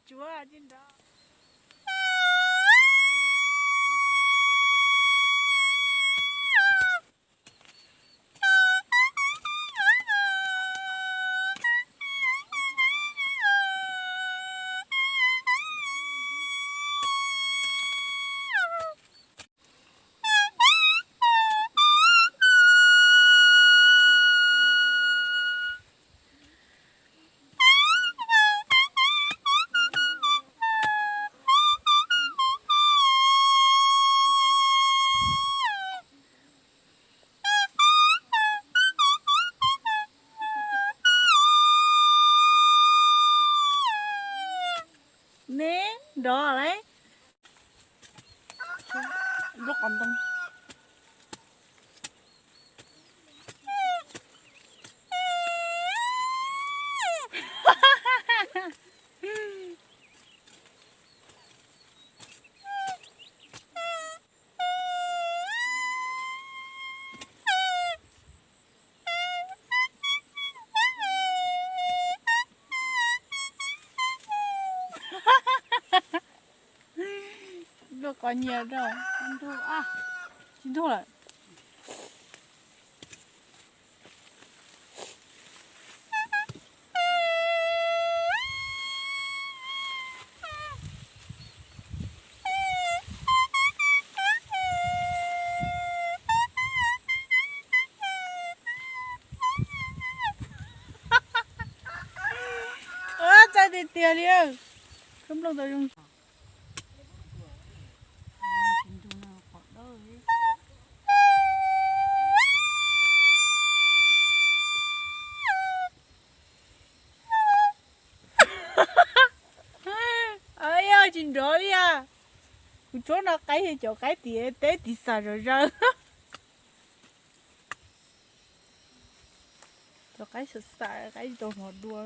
Tsuav tsis nrov. Neb nrov lawm. Lub qos ntoo. Luaj qos nyias rau. Ntug a, tsis ntug lawm. Txaus tiag tiag li. Koj nplooj tau zoo. Yog tsis nrov li a. Kuv tsuab no qaib, cov qaib tim teb tim xav zom zaws. Cov qaib xav xav, qaib tsis tau hnov dua.